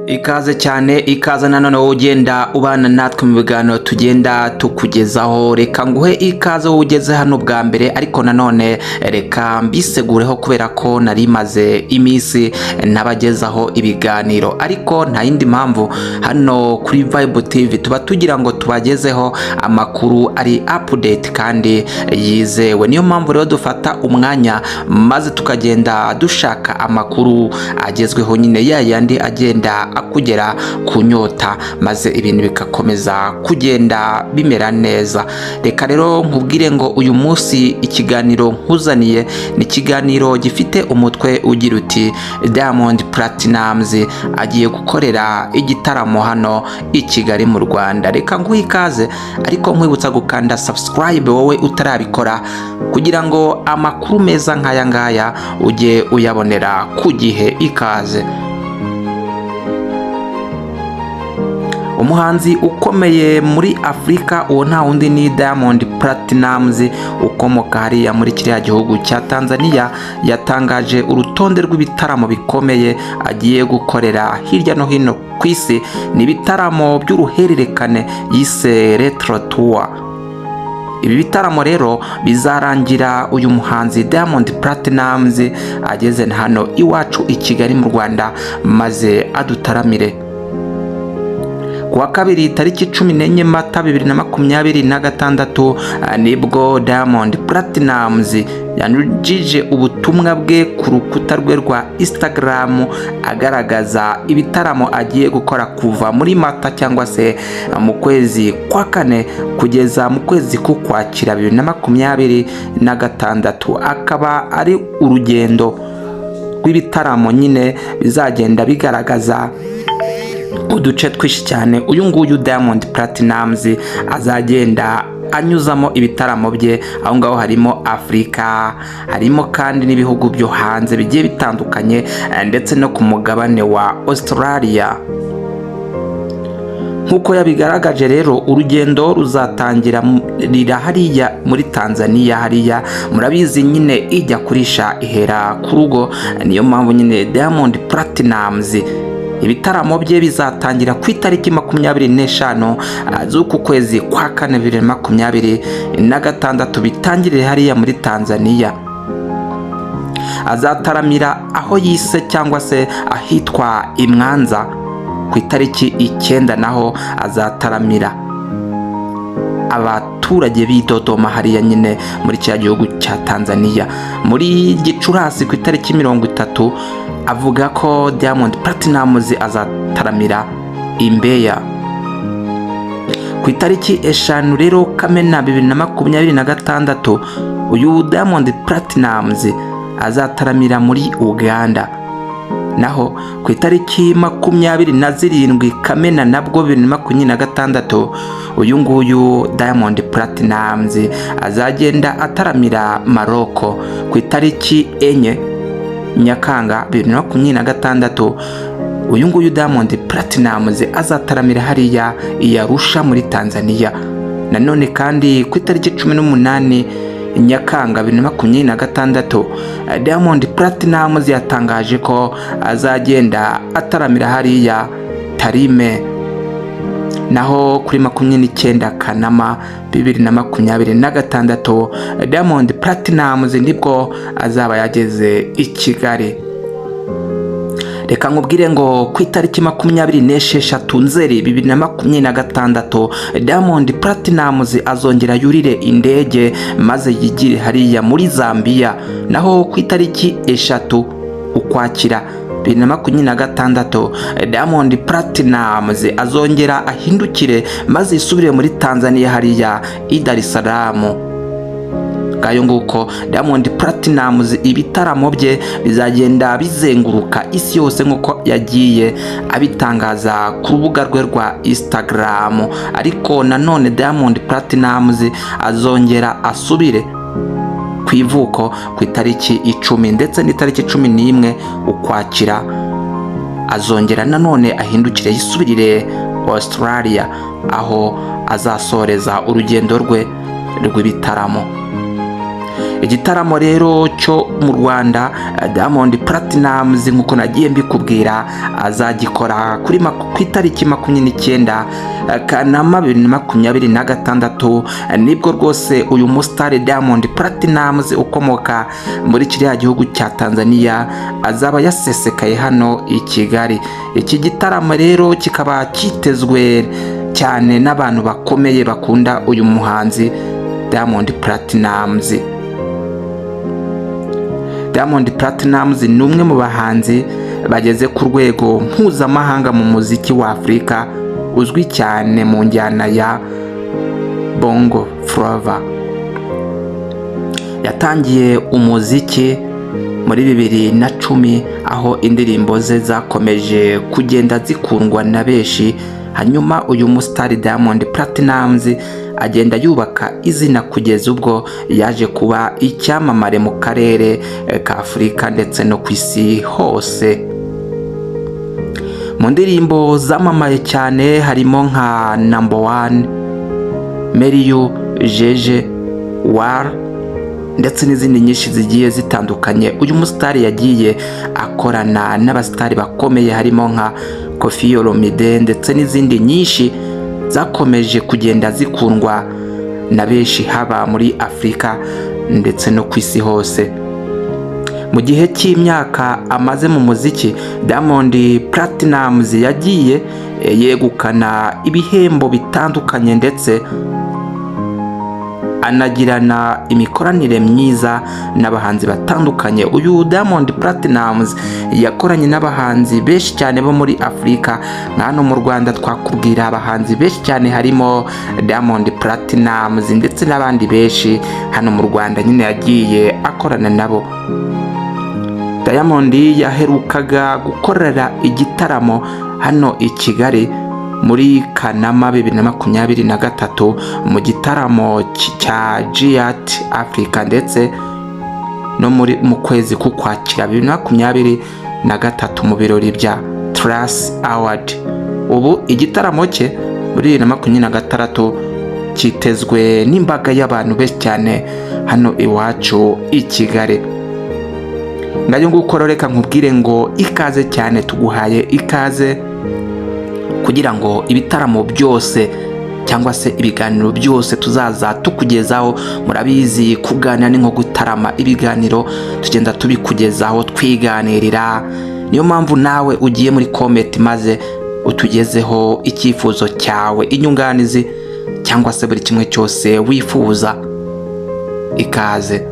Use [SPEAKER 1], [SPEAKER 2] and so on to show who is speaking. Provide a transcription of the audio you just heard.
[SPEAKER 1] Ikaze cyane, ikaze nanone wowe ugenda ubana natwe mu biganiro tugenda tukugezaho. Reka nguhe ikaze wowe ugeze hano bwa mbere, ariko nanone reka mbisegureho kubera ko nari maze iminsi ntabagezaho ibiganiro, ariko nta yindi mpamvu. Hano kuri Vibe TV tuba tugira ngo tubagezeho amakuru ari update kandi yizewe. Niyo mpamvu rero dufata umwanya maze tukagenda dushaka amakuru agezweho nyine, ya yandi agenda akugera ku nyota, maze ibintu bigakomeza kugenda bimera neza. Reka rero nkubwire ngo uyu munsi ikiganiro nkuzaniye ni ikiganiro gifite umutwe ugira uti: "Diamond Platnumz agiye gukorera igitaramo hano i Kigali mu Rwanda." Reka nguhe ikaze, ariko nkwibutsa gukanda subscribe wowe utarabikora, kugira ngo amakuru meza nk'aya ngaya ujye uyabonera ku gihe. Ikaze. Umuhanzi ukomeye muri Afurika, uwo nta wundi ni Diamond Platnumz ukomoka hariya muri kiriya gihugu cya Tanzania, yatangaje urutonde rw'ibitaramo bikomeye agiye gukorera hirya no hino ku isi. Ni ibitaramo by'uruhererekane yise Retro Tour. Ibi bitaramo rero bizarangira uyu muhanzi Diamond Platnumz ageze hano iwacu i Kigali mu Rwanda, maze adutaramire. Ku wa kabiri tariki 14 Mata 2026, nibwo Diamond Platnumz yanyujije ubutumwa bwe ku rukuta rwe rwa Instagram, agaragaza ibitaramo agiye gukora kuva muri Mata cyangwa se mu kwezi kwa kane kugeza mu kwezi k'Ukwakira 2026, akaba ari urugendo rw'ibitaramo nyine bizagenda bigaragaza uduce twinshi cyane uyu nguyu Diamond Platnumz azagenda anyuzamo ibitaramo bye. Aho ngaho harimo Afurika, harimo kandi n'ibihugu byo hanze bigiye bitandukanye, ndetse no ku mugabane wa Australia. Nk'uko yabigaragaje rero, urugendo ruzatangira hariya muri Tanzania. Hariya murabizi nyine, ijya kurisha ihera ku rugo. Niyo mpamvu nyine Diamond Platnumz ibitaramo bye bizatangira ku itariki 25 z'uku kwezi kwa kane 2026, bitangirire hariya muri Tanzania. Azataramira aho yise cyangwa se ahitwa Imwanza ku itariki 9, naho azataramira abaturage b'i Dodoma hariya nyine muri kiriya gihugu cya Tanzania. Muri Gicurasi ku itariki 30, avuga ko Diamond Platnumz azataramira i Mbeya. Ku itariki 5 rero Kamena 2026, uyu Diamond Platnumz azataramira muri Uganda. Naho ku itariki 27 Kamena nabwo 2026, uyu nguyu Diamond Platnumz azagenda ataramira Maroko. Ku itariki 4 Nyakanga 2026, uyu nguyu Diamond Platnumz azataramira hariya i Arusha muri Tanzania. Nanone kandi ku itariki 18 Nyakanga 2026, Diamond Platnumz yatangaje ko azagenda ataramira hariya Tarime. Naho kuri 29 Kanama 2026, Diamond Platnumz nibwo azaba yageze i Kigali. Reka nkubwire ngo ku itariki 26 Nzeri 2026, Diamond Platnumz azongera yurire indege maze yigire hariya muri Zambia. Naho ku itariki 3 Ukwakira 2026, Diamond Platnumz azongera ahindukire maze yisubire muri Tanzania hariya i Dar es Salaam. Ngayo nguko, Diamond Platnumz ibitaramo bye bizagenda bizenguruka isi yose nk'uko yagiye abitangaza ku rubuga rwe rwa Instagram. Ariko nanone Diamond Platnumz azongera asubire ku ivuko ku itariki 10, ndetse n'itariki 11 Ukwakira azongera nanone ahindukire yisubirire Australia, aho azasoreza urugendo rwe rw'ibitaramo. Igitaramo rero cyo mu Rwanda, Diamond Platnumz, nk'uko nagiye mbikubwira, azagikora ku itariki 29 Kanama 2026. Nibwo rwose uyu musitari Diamond Platnumz ukomoka muri kiriya gihugu cya Tanzania azaba yasesekaye hano i Kigali. Iki gitaramo rero kikaba cyitezwe cyane n'abantu bakomeye bakunda uyu muhanzi Diamond Platnumz. Diamond Platnumz ni umwe mu bahanzi bageze ku rwego mpuzamahanga mu muziki wa Afurika, uzwi cyane mu njyana ya Bongo Flava. Yatangiye umuziki muri 2010, aho indirimbo ze zakomeje kugenda zikundwa na benshi. Hanyuma uyu musitari Diamond Platnumz agenda yubaka izina kugeza ubwo yaje kuba icyamamare mu karere ka Afurika ndetse no ku isi hose. Mu ndirimbo zamamaye cyane harimo nka Number One, Marry You, Jeje, War ndetse n'izindi nyinshi zigiye zitandukanye. Uyu musitari yagiye akorana n'abasitari bakomeye, harimo nka Koffi Olomide ndetse n'izindi nyinshi zakomeje kugenda zikundwa na benshi, haba muri Afurika ndetse no ku isi hose. Mu gihe cy'imyaka amaze mu muziki, Diamond Platnumz yagiye yegukana ibihembo bitandukanye ndetse anagirana imikoranire myiza n'abahanzi batandukanye. Uyu Diamond Platnumz yakoranye n'abahanzi benshi cyane bo muri Afurika. Nka hano mu Rwanda twakubwira abahanzi benshi cyane, harimo Diamond Platnumz ndetse n'abandi benshi hano mu Rwanda nyine yagiye akorana nabo. Diamond yaherukaga gukorera igitaramo hano i Kigali muri Kanama 2023 mu gitaramo cya Giant Africa, ndetse no mu kwezi k'Ukwakira 2023 mu birori bya Trace Award. Ubu igitaramo cye muri 2026 cyitezwe n'imbaga y'abantu benshi cyane hano iwacu i Kigali. Ngayo nguko rero, reka nkubwire ngo ikaze cyane, tuguhaye ikaze kugira ngo ibitaramo byose cyangwa se ibiganiro byose tuzaza tukugezaho. Murabizi, kuganira ni nko gutarama. Ibiganiro tugenda tubikugezaho twiganirira. Niyo mpamvu nawe ugiye muri comment maze utugezeho icyifuzo cyawe, inyunganizi cyangwa se buri kimwe cyose wifuza. Ikaze.